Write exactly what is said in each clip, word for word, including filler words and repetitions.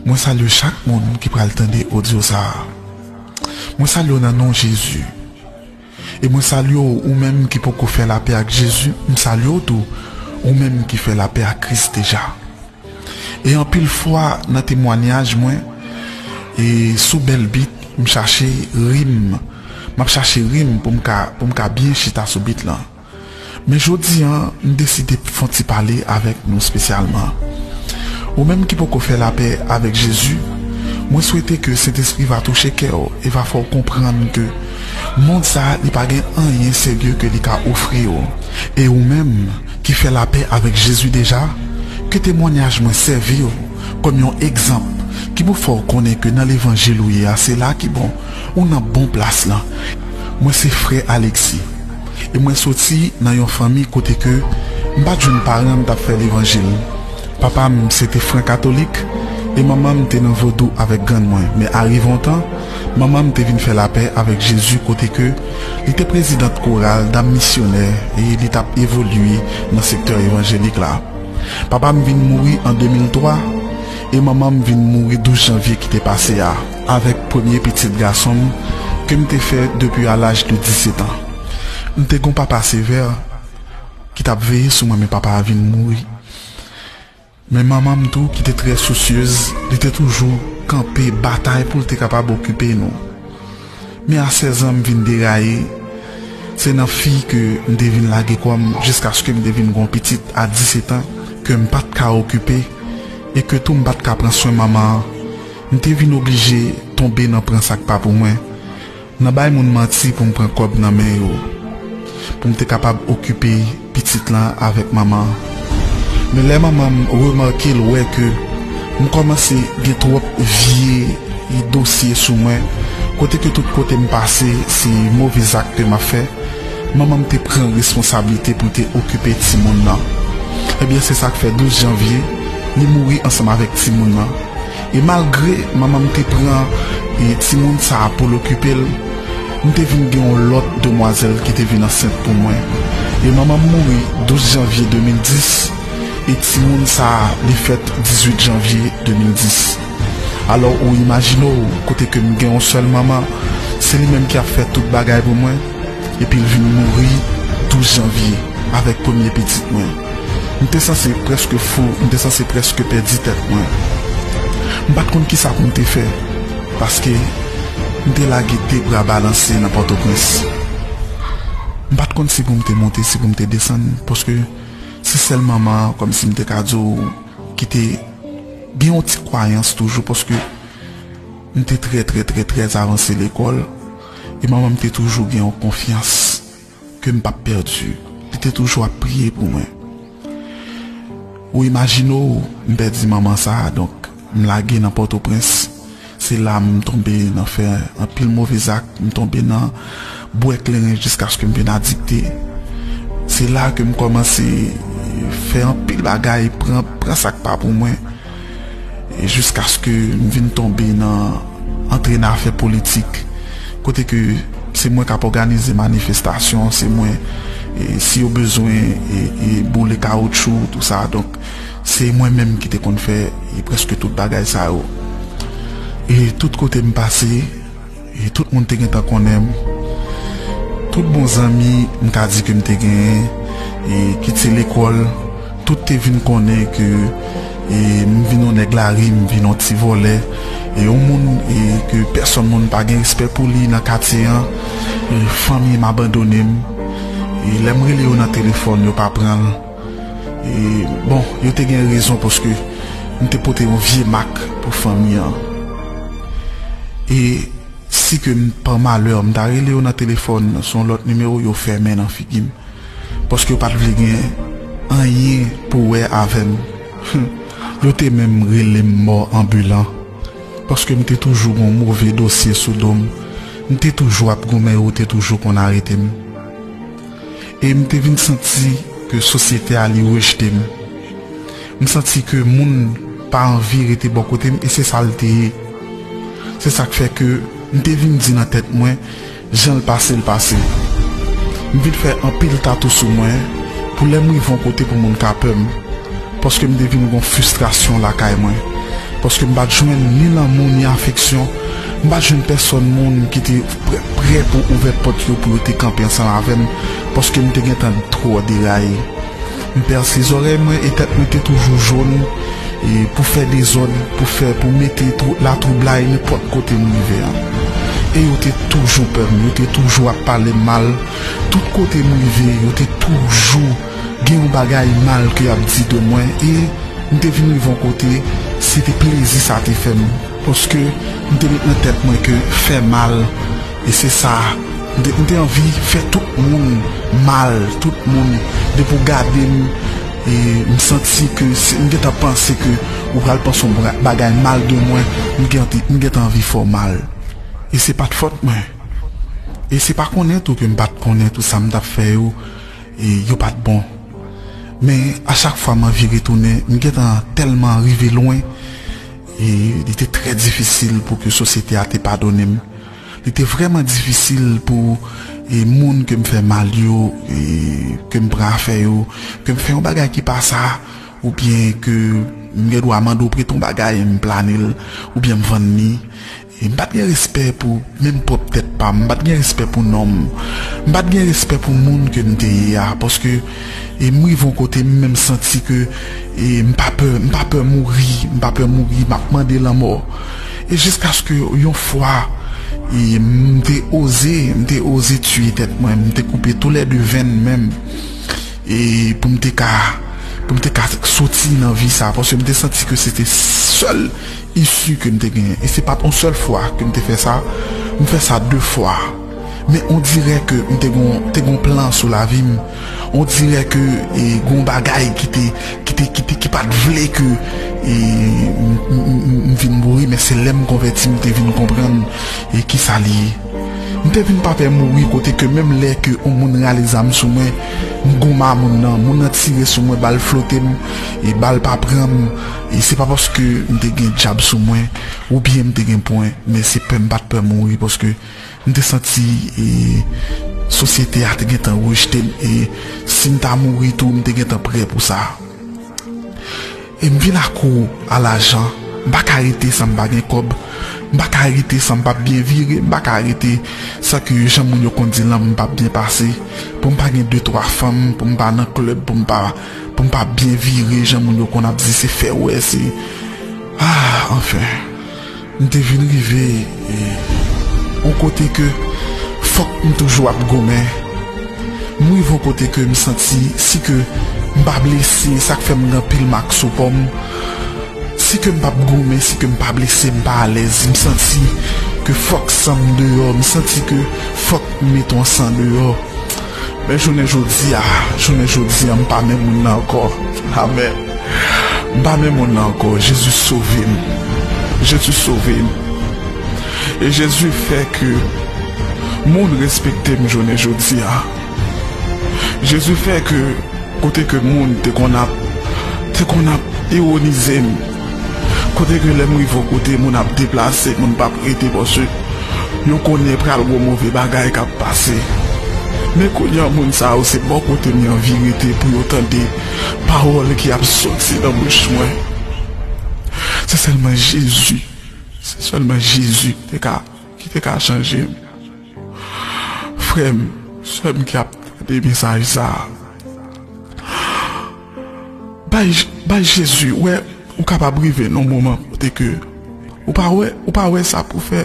Mwen salye chak moun ki pral tande odyo sa a. Mwen salye w nan non Jezi. E mwen salye w, ou menm ki poko fè lapè ak Jezi, m salye w tou, ou menm ki fè lapè ak Kris deja. E anpil fwa nan temwanyaj mwen, e sou bèl bit, m chache rim. M ap chache rim pou m ka, pou m ka byen chita sou bit lan. Men jodi a, m deside fè yon ti pale avèk nou espesyalman. Ou menm ki poko fè lapè avèk Jezi, mwen swete ke Sentespri va touche kè w e va fè w konprann ke mond sa a, li pa gen anyen serye ke li ka ofri w. E ou menm ki fè lapè avèk Jezi deja, ke temwanyaj mwen sèvi w kòm yon egzanp ki pou fè w konnen ke nan levanjil ou ye a, se la ki bon, ou nan bon plas lan. Mwen se frè Alexis. E mwen soti nan yon fanmi kote ke m pa t jwenn paran m t ap fè levanjil. Papa m se te fran katolik, e manman m te nan vodou avèk grann mwen. Men arive yon tan, manman m te vin fè lapè avèk Jezi kote ke li te prezidant koral dam misyonè e li t ap evolye nan sektè evanjelik la. Papa m vin mouri an de mil twa e manman m vin mouri douz janvye ki te pase a, avèk premye pitit gason m ke m te fè depi a laj de disèt an. M te gon papa sevè ki t ap veye sou mwen, men papa a vin mouri. Men manman m tou, ki te trè sousyez, li te toujou kanpe, batay pou l te kapab okipe nou. Men a sèz an, m vin deraye. Se nan fi ke m te vin lage kò m jiskaske m te vin gon pitit a disèt an ke m pa t ka okipe e ke tou m pa t ka pran swen manman an. M te vin oblije tonbe nan pran sa k pa pou mwen, nan bay moun manti pou m pran kòb nan men yo, pou m te kapab okipe pitit lan avèk manman an. Men lè manman m remake l, wè ke m kòmanse gen twòp vye dosye sou mwen, kote ke tout kote m pase, se move zak ke m ap fè, manman m te pran responsablite pou l te okipe timoun nan. Ebyen, se sa k fè douz janvye, li mouri ansanm avèk timoun nan. E malgre manman m te pran, e, timoun sa a pou l okipe l, m te vin gen yon lòt demwazèl ki te vin ansent pou mwen. E manman m mouri douz janvye de mil dis, e timoun sa a, li fèt dizuit janvye de mil dis. Alò, ou imajine w, kote ke m gen yon sèl manman, se li menm ki ap fè tout bagay pou mwen, epi l vin mouri douz janvye avèk premye pitit mwen. M te sanse prèske fou, m te sanse prèske pèdi tèt mwen. M pa t konn kisa pou m te fè, paske m te lage de bra balanse nan Pòtoprens. M pa t konn si pou m te monte, si pou m te desann, paske se sèl manman an, kòmsi m te ka di w, ki te gen yon ti kwayans toujou, paske m te trè, trè, trè, trè avanse lekòl, e manman m te toujou gen yon konfyans ke m p ap pèdi. Li te toujou ap priye pou mwen. Ou imajine w, m pèdi manman sa a, donk, m lage nan Pòtoprens. Se la m tonbe nan fè anpil move zak, m tonbe nan bwè kleren jiskaske m vin adikte. Se la ke m kòmanse fè anpil bagay, pran, pran sa k pa pou mwen. E jiskaske m vin tonbe nan antre nan afè politik, kote ke se mwen k ap òganize manifestasyon, se mwen, e, si yo bezwen, e, e, boule kawoutchou, tou sa. Donk, se mwen menm ki te konn fè, e, prèske tout bagay sa yo. E tout kote m pase, e tout moun te gentan konnen m. Tout bon zanmi m ka di ke m te genyen, e kit se lekòl, tout te vin konnen ke, e, m vin yon nèg lari, m vin yon ti vòlè, e yon moun, e, ke pèsòn moun pa gen respè pou li nan katye an, e fanmi m abandone m, e lè m rele yo nan telefòn, yo pa pran l. E, bon, yo te gen rezon paske m te pote yon vye mak pou fanmi an. E si ke m, pa malè, m ta rele yo nan telefòn, se yon lòt nimewo, yo fèmen nan figi m. Paske yo pa t vle gen anyen pou wè avè m. Yo te menm rele m mò anbilan. Paske m te toujou gen yon move dosye sou do m. M te toujou ap goumen, yo te toujou konn arete m. E m te vin santi ke sosyete a, li rejte m. M santi ke moun pa anvi rete bò kote m, e se sa l te ye. Se sa k fè ke m te vin di nan tèt mwen, jan l pase, l pase. M vin fè anpil tatou sou mwen, pou lè m rive yon kote pou moun ka pè m. Paske m te vin gon fristrasyon lakay mwen. Paske m pa t jwenn ni lanmou ni afeksyon. M pa t jwenn pèsonn moun ki te prè, prè pou ouvè pòt yo pou yo te kanpe ansanm avè m, paske m te gentan twò deraye. M pèse zòrèy mwen e tèt mwen te toujou jòn e pou fè dezòd, pou fè, pou mete twou, latwoublay nenpòt kote m rive an. E yo te toujou pè m, yo te toujou ap pale m mal. Tout kote m rive, yo te toujou gen yon bagay mal ke y ap di de mwen. E m te vin rive yon kote, se te plezi sa te fè m. Paske m te met nan tèt mwen ke fè mal, e se sa, m te, m te anvi fè tout moun mal, tout moun, depi w gade m, e m santi ke se, m gentan panse ke ou pral panse yon bra-, bagay mal de mwen, m gentan, m gentan anvi fè w mal. E se pa t fòt mwen. E se pa konnen tou ke m pa t konnen tout sa m t ap fè yo, e yo pa t bon. Men a chak fwa m anvi retounen, m gentan tèlman rive lwen, e li te trè difisil pou ke sosyete a te padone m. Li te vrèman difisil pou, e, moun ke m fè mal yo, e, ke m pran afè yo, ke m fè yon bagay ki pa sa, oubyen ke m gen dwa mande w prete yon bagay, m plane l, oubyen m vann li. E m pa t gen respè pou menm pwòp tèt pa m, m pa t gen respè pou non m, m pa t gen respè pou moun ke m te ye a, paske, e m rive yon kote, m menm santi ke, e m pa pè, m pa pè mouri, m pa pè mouri, m ap mande lanmò. E jiskaske yon fwa, e m te oze, m te oze tiye tèt mwen, m te koupe toulède venn men m. E pou m te ka, pou m te ka soti nan vi sa, paske m te santi ke se te sèl isi ke m te genyen. E se pa t yon sèl fwa ke m te fè sa, m fè sa de fwa. Men on dirè ke m te gon, te gon plan sou lavi m. On dirè ke, e, gon bagay ki te, ki te, ki te, ki pa t vle ke, e, m, m, m, m vin mouri, men se lè m konvèti m te vin konprann, e, kisa li ye. M te vin pa pè mouri kote ke menm lè ke yon moun rale zam sou mwen, m goumen a moun nan, moun nan tire sou mwen, bal flote m, e bal pa pran m, e se pa paske m te gen djab sou mwen, oubyen m te gen pwen, men se pè m pa t pè mouri, paske m te santi, e, sosyete a te gentan rejte m, e si m ta mouri tou, m te gentan prè pou sa. E m vin akou a lajan. M pa ka rete san m pa gen kòb. M pa ka rete san m pa byen vire. M pa ka rete san ke jan moun yo konn di lanmou m pa byen pase. Pou m pa gen de twa fanm, pou m pa nan klèb, pou m pa, pou m pa byen vire jan moun yo konn ap di se fè wè, se, ah, anfen. M te vin rive, e, yon kote ke fòk m toujou ap goumen. M rive yon kote ke m santi, si ke m pa blese, sa k fè m gen anpil mak sou po m, si ke m p ap goumen, si ke m pa blese, m pa alèz. M santi ke fòk san m deyò, m santi ke fòk m met yon san deyò. Men jounen jodi a, jounen jodi a, m pa menm moun nan ankò. Amèn. M pa menm moun nan ankò. Jezi sove m. Jezi sove m. E Jezi fè ke moun respekte m jounen jodi a. Jezi fè ke kote ke moun te konn ap, te konn ap ironize m, kote ke lè m rive yon kote, moun ap deplase, moun p ap rete, paske yo konnen pral gen move bagay k ap pase. Men kounye a, moun sa yo, se bò kote m yo anvi rete pou yo tande pawòl ki ap soti nan bouch mwen. Se sèlman Jezi, se sèlman Jezi ki te ka, ki te ka chanje m. Frè m, sè m ki ap tande mesaj sa a, bay, bay Jezi, wè, ou kapab rive nan yon moman kote ke ou pa wè, ou pa wè sa pou fè.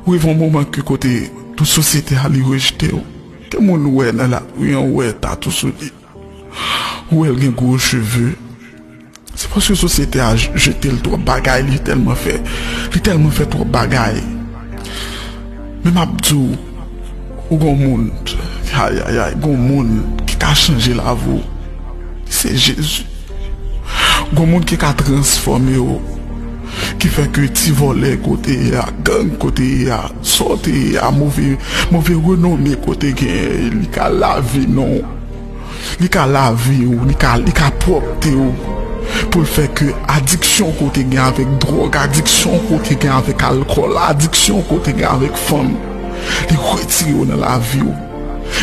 Ou rive yon moman ke kote tout sosyete a li rejte w. Ke moun wè nan lari an, wè tatou sou li. Ou wè l gen gwo cheve. Se paske sosyete a j-, jete l twòp bagay, li tèlman fè, li tèlman fè twòp bagay. Men m ap di w, ou gon moun, ayayay, gon moun ki ka chanje lavi w. Se Jezi. Gon moun ki ka transfòme w, ki fè ke ti vòlè kote ye a, gang kote ye a, sa w te ye a, move, move renome kote genyen, li ka lave non w. Li ka lave w, li ka, li ka pwòpte w. Pou l fè ke adiksyon ke w te gen avèk dwòg, adiksyon ke w te gen avèk alkòl, adiksyon ke w te gen avèk fanm, li retire yo nan lavi w.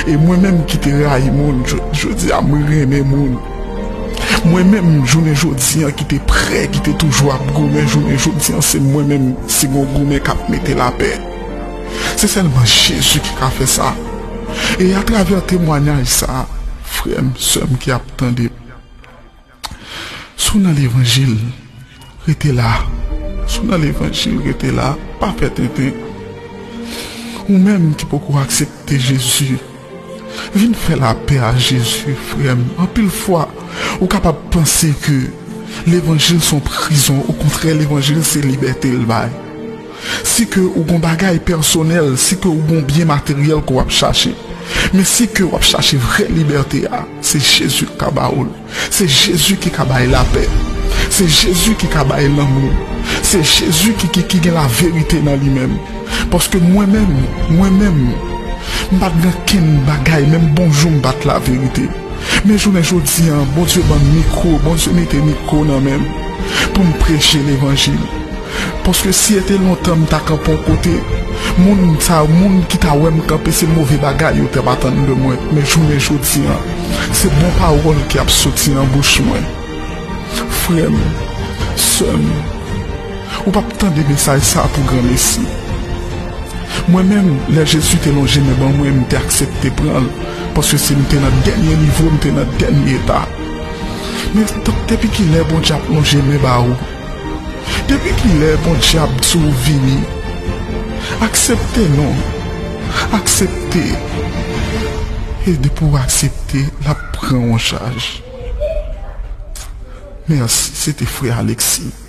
E mwen menm ki te rayi moun, jodi a mwen renmen moun. Mwen menm, jounen jodi an, ki te prè, ki te toujou ap goumen, jounen jodi an, se mwen menm, se yon goumen k ap mete lapè. Se sèlman Jezi ki ka fè sa. E atravè temwayaj sa, frè m, sè m ki ap tande m, si w nan levanjil, rete la. Si w nan levanjil, rete la. Pa fè tenten. Ou menm ki poko aksepte Jezi, vin fè lapè a Jezi, frè m. Anpil fwa, ou kapab panse ke levanjil se yon prizon. Okontrè, levanjil se libète l bay. Si ke ou gon bagay pèsonèl, si ke ou gon byen materyèl ke w ap chache, men si ke w ap chache vrè libète a, se Jezi k ka ba ou l. Se Jezi ki ka bay lapè. Se Jezi ki ka bay lanmou. Se Jezi ki, ki, ki gen laverite nan li menm. Paske mwen menm, mwen menm, m pa t gen kenn bagay, menm bonjou m pa t laverite. Men jounen jodi an, Bondye ban m mikwo, Bondye mete mikwo nan men m pou m preche levanjil. Paske si ete lontan m ta kanpe yon kote, moun sa, moun ki ta wè m kanpe, se move bagay yo t ap atann de mwen. Men jounen jodi an, se bon pawòl ki ap soti nan bouch mwen. Frè m, sè m, ou p ap tande mesaj sa pou granmesi. Mwen menm, lè Jezi te lonje men ban mwen, m te aksepte pran l, paske se m te nan dènye nivo, m te nan dènye eta. Men tank depi kilè Bondye ap lonje men ba ou? Depi kilè Bondye ap di w vini? Aksepte non. Aksepte. E depi w aksepte, l ap pran w an chaj. Mèsi, se te frè Alexis.